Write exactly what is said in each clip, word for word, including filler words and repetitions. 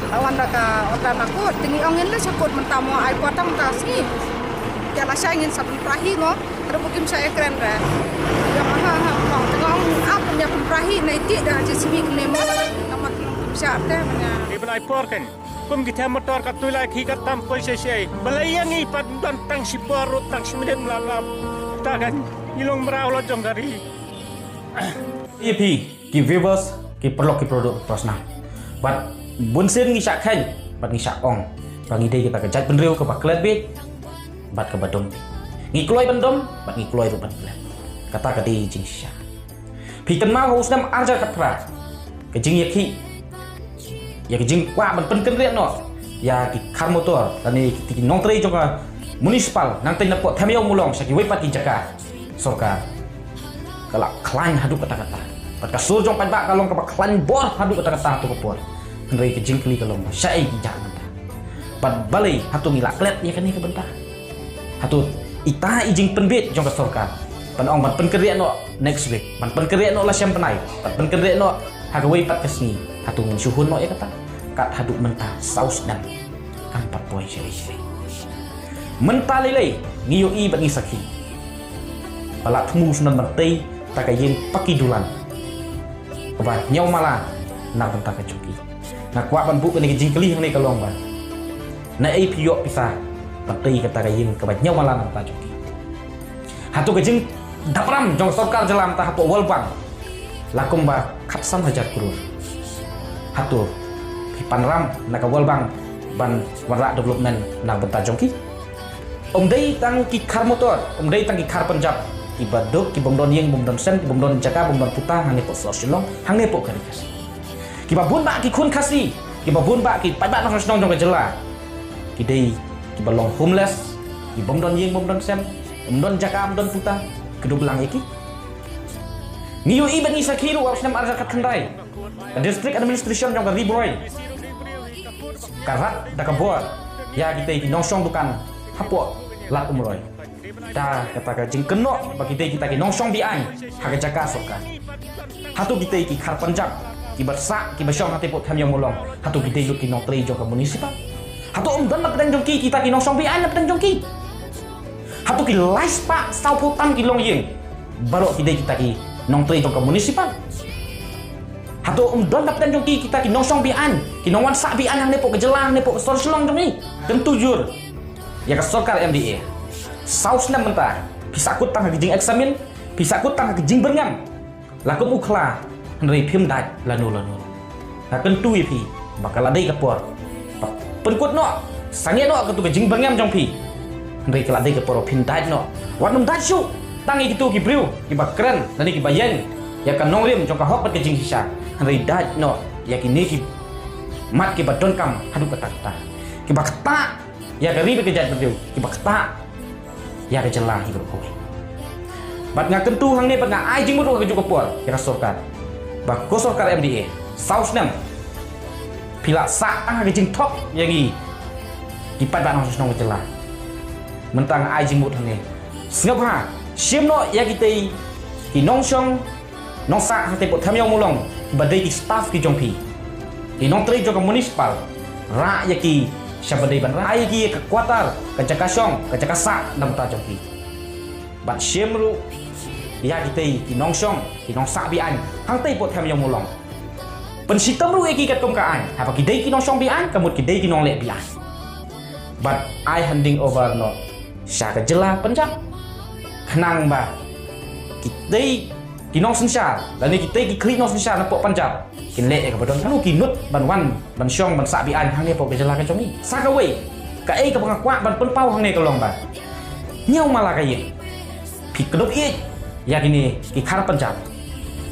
Wan da ka order na court, te ngi ong ngin leit sha court mynta mo, ai por tang mynta sngi. Ïa lashai ngin sa pynpra hi mo, tang ba kim shah ïakren re. Ïa ma ha ha ong, te nga ong ap ïa pynpra hi na iti da J C B kane mo. Namar kim shah te manya. Ki ba lai por kan. Kum ki them motor ka tui lai ki ka tam poi shai shai. Balei ïa ngi pat don tang shi por ruh tang shi minit mla lam. Ta kan ngi long mraw lo jong ka ri. Ïa phi ki viewers, ki paralok ki paralok, parasnam. Bad bun sien ngi shah kheiñ bad ngi shah ong ba ngi dei kita ka jaitbynriew kaba klet bieit bad kaba dom bieit. Ngi kloi ban dom bad ngi kloi ruh ban klet. Kata ka dei jingshisha. Phi kynmaw ha u snem arhajar khatphra, ka jingïakhih ïa ka jingkwah ban pynkynriah noh ïa ki khar motor lane ki, ki nongtrei jong ka municipal nangtei napoh Them Ïew Mawlong sha kiwei pat ki jaka sorkar, ka la khlaiñ haduh katta katta. Bad ka sur jong paidbah ka long kaba khlaiñ bor haduh katta katta ha tu ka por. Hynrei ka jingkylli ka long ba shaei ki jah mynta. Bad balei hato ngi la klet ïa kane ka bynta? Hato ita i jingpynbiej jong ka sorkar ban ong ban pynkynriah noh next week, ban pynkynriah noh la shem bnai, ban pynkynriah noh ha kawei pat ka sngi, hato ngin shu hun noh ïa kata? Kat haduh mynta saw snem kam pat poi shisha. Mynta lei lei ngi ïohi bad ngi sakhi ba la thmu snem ban tei ta ka ïing paki dulan kaba hynñiew mala na bynta ka jong ki. Nga kwah ban buh kane ka jingkylli hangne ka long ba naei phi ïoh pisa ban tei kata ka ïing kaba hynñiew mala na bynta jong ki? Hato ka jingdap ram jong ka sorkar jylla mynta hapoh World Bank la kumba khatsan hajar klur. Hato phi pan ram na ka World Bank ban wanrah development na bynta jong ki? Ym dei tang ki khar motor, ym dei tang ki khar Punjab, kiba duk, ki bym don ïing, bym don sem, ki bym don jaka, bym don puta hangne poh sor Shillong, hangne poh ka ri Khasi. Kiba bun bah ki khun Khasi, kiba bun bah ki paidbah nongshong shnong jong ka jylla, ki dei kiba long homeless, ki bym don ïing, bym don sem, bym don jaka, bym don puta. Kdup lang ïa ki. Ngi ïohi bad ngi sakhi ruh ha u snem arhajar khatkhyndai, ka District Administration jong ka Ri Bhoi ka rat da ka bor ïa kitei ki nongshong dukan hapoh Lad Umroi da kata ka jingkynnoh ba ki dei kita ki nongshong be-aiñ ha ka jaka sorkar. Hato kitei ki khar Punjab kiba sah kiba shong hatei poh Them Ïew Mawlong, hato ki dei lut ki nongtrei jong ka municipal? Hato ym don na pdeng jong ki kita ki nongshong be-aiñ na pdeng jong ki? Hato ki lai spah sawphew tam ki longïing baroh ki dei kita ki nongtrei jong ka municipal? Hato ym don na pdeng jong ki kita ki nongshong be-aiñ, ki nongwan sah be-aiñ hangne poh ka jylla, hangne poh ka sor Shillong jong ngi? Kyntu jur ïa ka sorkar M D A. Saw snem mynta phi sahkut tang ha ka jingexamine, phi sahkut tang ha ka jingbyrngem la kum u khla, hynrei phim dait lano lano. Nga kyntu ïa phi ba ka la dei ka por ba pynkut noh, sangeh noh katu ka jingbyrngem jong phi. Hynrei ka la dei ka por ba phin dait noh. Wat nym dait shuh tang ïa kitu ki briew kiba kren lane kiba ïeng ïa ka nongrim jong ka hok bad ka jingshisha. Hynrei dait noh ïa kine ki mat kiba donkam haduh katta katta, kiba ktah ïa ka ri bad ka jaitbynriew, kiba ktah ïa ka jylla hi baroh kawei. Bad nga kyntu hangne bad nga ai jingmut ruh ha kajuh ka por ïa ka sorkar ba ko sorkar M D A, saw snem phi la sah tang ha ka jingthok ïa ngi ki paidbah nongshong shnong ka jylla. Mynta nga ai jingmut hangne, sngewbha shim noh ïa kitei ki nongshong nongsah hatei poh Them Ïew Mawlong kiba dei ki staff ki jong phi, ki nongtrei jong ka municipal, rah ïa ki shaba dei ban rah, ai ïa ki ka quarter, ka jaka shong, ka jaka sah na bynta jong ki. Bad shim ruh ïa kitei ki nongshong, ki nongsah be-aiñ hangtei poh Them Ïew Mawlong. Pynshitom ruh ïa ki katkum ka aiñ, haba ki dei ki nongshong be-aiñ, ka mut ki dei ki nongleh be-aiñ. Bad ai handing over noh sha ka jylla Punjab, khnang ba kitei ki nongsynshar lane kitei ki khlieh nongsynshar napoh Punjab kin leh ïa kaba donkam, ki nud ban wan ban shong ban sah be-aiñ hangne poh ka jylla ka jong ngi. Sa kawei kaei kaba nga kwah ban pynpaw hangne ka long ba hynñiew mala ka ïing, phi kdup ïeit ïa kine ki khar Punjab,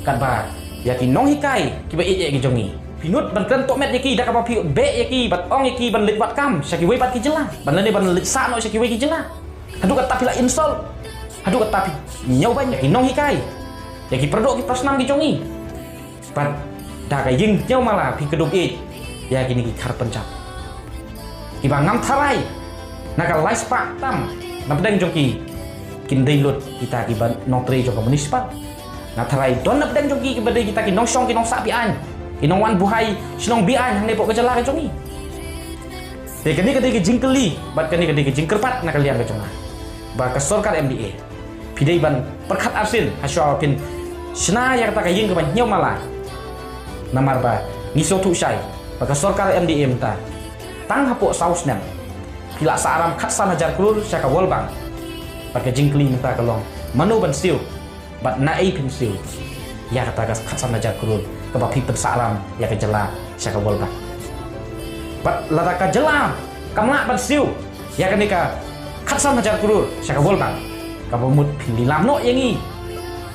katba ïa ki nonghikai kiba ïeit ïa ki jong ngi phi nud ban kren tohmet ïa ki da kaba phi beh ïa ki bad ong ïa ki ban leit wad kam sha kiwei pat ki jylla, ban lane ban leit sah noh sha kiwei ki jylla. Haduh katta phi la insult, haduh katta phi ñiewbeiñ ïa ki nonghikai, ïa ki paradoh ki parasnam ki jong ngi. Bad da ka ïing hynñiew mala phi kdup ïeit ïa kine ki khar Punjab kiba ngam tharai na ka lai spah tam na pdeng jong ki kin dei lut kita kiba nongtrei jong ka municipal. Nga tharai don na pdeng jong ki kiba dei kita ki nongshong ki nongsah be-aiñ. Ki nongwan buhai shnong biang hangne hapoh ka jylla ka jong ngi. Te kane ka dei ka jingkylli bad kane ka dei ka jingkyrpad na ka liang ka jong nga ba ka sorkar M D A, phi dei ban pyrkhat arsien ha shuwa ba phin shna ïa kata ka ïing kaba hynñiew mala. Namar ba ngi sngewthuh shai ba ka sorkar M D A mynta tang hapoh saw snem phi la sah ram khatsan hajar klur sha ka World Bank. Bad ka jingkylli mynta ka long, mano ban siew bad naei phin siew ïa kata ka khatsan hajar klur kaba phi pynsah ram ïa ka jylla sha ka World Bank? Bad lada ka jylla kam lah ban siew ïa kane ka khatsan hajar klur sha ka World Bank, kaba mut phin lilam noh ïa ngi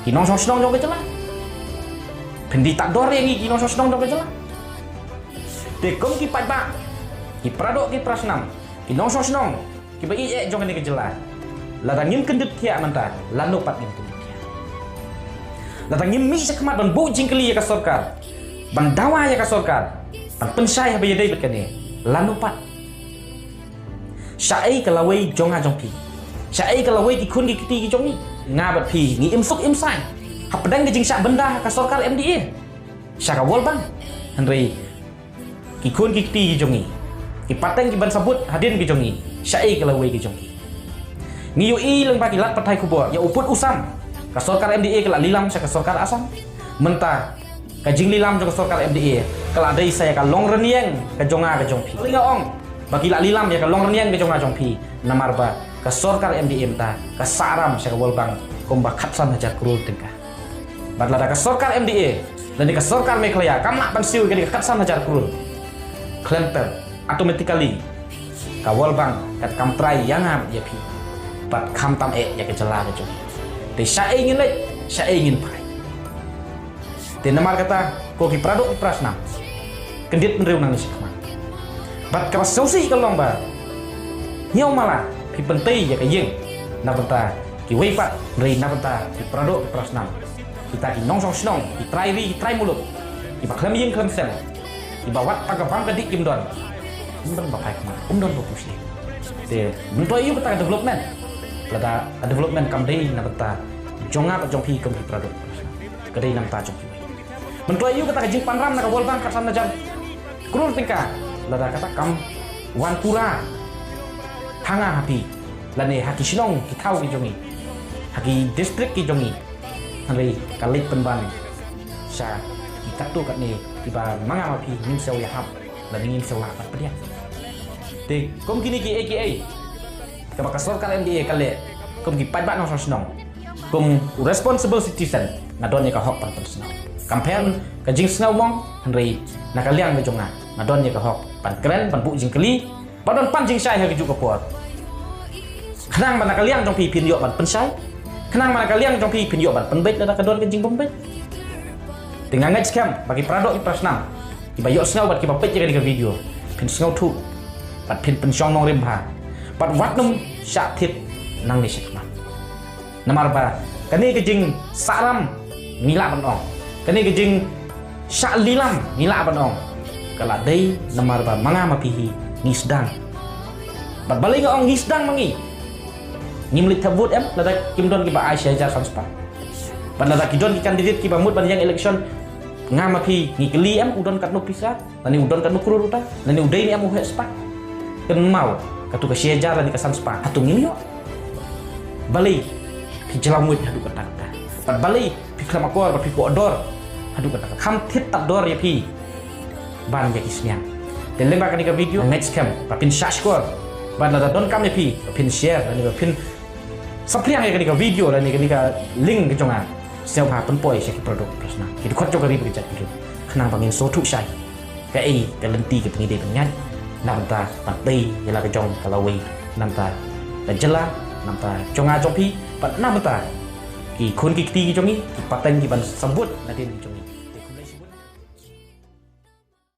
ki nongshong shnong jong ka jylla? Phin die tad dor ïa ngi ki nongshong shnong jong ka jylla? Te kum ki paidbah, ki paradoh ki parasnam, ki nongshong shnong kiba ïeit jong kane ka jylla, lada ngim kyndit thiah mynta, lano pat ngin kyndit thiah? Lada ngim mih shakhmat ban buh jingkylli ïa ka sorkar, ban dawa ïa ka sorkar, ban pynshai haba ïadei bad kane, lano pat? Shaei ka lawei jong nga jong phi? Shaei ka lawei ki khun ki kti ki jong ngi? Nga bad phi ngi im suk im saiñ hapdeng ka jingshah bynda ka sorkar M D A sha ka World Bank. Hynrei ki khun ki kti ki jong ngi, ki pateng ki ban sabut hadien ki jong ngi, shaei ka lawei ki jong ki? Ngi ïohi lyngba ki lad pathai khubor ïa u pud u sam, ka sorkar M D A ka la lilam sha ka sorkar Assam. Mynta ka jinglilam jong ka sorkar M D A ka la dei sa ïa ka longrynïeng ka jong nga ka jong phi. Balei nga ong ba ki la lilam ïa ka longrynïeng ka jong nga jong phi? Namar ba ka sorkar M D A mynta ka sah ram sha ka World Bank kumba khatsan hajar klur tyngka. Bad lada ka sorkar M D A lane ka sorkar Meghalaya kam lah ban siew ïa ka khatsan hajar klur, khlem pep, automatically ka World Bank kat kam trai ïa nga ïa phi, bad khamtam eh ïa ka jylla ka jong ngi. Te shaei ngin leit, shaei ngin phai? Te namar kata, ko ki paradoh ki parasnam, kyndit bynriew nangne shakhmat. Bad kaba sngewsih ka long ba hynñiew mala phi pyntei ïa ka ïing na bynta kiwei pat, hynrei na bynta ki paradoh ki parasnam, kita ki nongshong shnong, ki trai ri ki trai muluk, kiba khlem ïing khlem sem, kiba wat tang ka bam ka dih kim don, kim don ba phai khmat, kim don ba pyrshah. Te myntoi ïa kata ka development, lada ka development kam dei na bynta jong nga bad jong phi kum ki paradoh ki parasnam, ka dei na bynta jong kiwei. Myntoi ïa kata ka jingpanram na ka World Bank khatsan hajar klur tyngka, lada kata kam wan pura ha nga ha phi, lane ha ki shnong ki thaw ki jong ngi, ha ki district ki jong ngi, hynrei ka leit pynban sha ki katto katne kiba ma nga ma phi ngim siew ïahap lane ngim siew lah ban pdiang. Te kum kine kiei kiei kaba ka sorkar M D A ka leh, kum ki paidbah nongshong shnong, kum u responsible citizen, nga don ïa ka hok ban pynsngew. Kam pher ka jingsngew mong, hynrei na ka liang ka jong nga, nga don ïa ka hok ban kren, ban buh jingkylli, ban don pan jingshai ha kajuh ka por. Khnang ba na ka liang jong phi phin ïoh ban pynshai, khnang ba na ka liang jong phi phin ïoh ban pynbeit lada ka don ka jingpynbeit. Te nga ngeit skhem ba ki paradoh ki parasnam kiba ïohsngew bad kiba peit ïa kane ka video phin sngewthuh bad phin pynshong nongrim bha bad wat nym shah thied nangne shakhmat. Namar ba kane ka jingsah ram ngi lah ban ong, kane ka jingshah lilam ngi lah ban ong, ka la dei namar ba ma nga ma phi hi ngi sdang. Bad balei nga ong ngi sdang ma ngi? Ngim leit thep vote em lada kim don kiba ai shi hajar san spah? Bad lada ki don ki candidate kiba mut ban ïeng election, nga ma phi ngi kylli em u don katno pisa, lane u don katno klur uta, lane u dei ne em u heh spah? Kynmaw, katu ka shi hajar lane ka san spah, hato ngin ïoh? Balei phi jylliew nguid haduh katta katta? Bad balei phi khlem akor bad phi poh dor haduh katta katta? Kham thied tad dor ïa phi ban ïa ki sniang. Te lyngba kane ka video nga ngeit skhem ba phin shah shkor, bad lada donkam ïa phi ba phin share lane ba phin saphriang ïa kane ka video lane kane ka link ka jong nga. Sngewbha pynpoi sha ki paradoh ki parasnam, ki dkhot jong ka ri bad ka jaitbynriew, khnang ba ngin sngewthuh shai kaei ka lynti kaba ngi dei ban ñiah na bynta ban tei ïa la ka jong ka lawei na bynta ka jylla, na bynta jong nga jong phi, bad na bynta ki khun ki kti ki jong ngi, ki pateng ki ban sabut nadien ki jong ngi.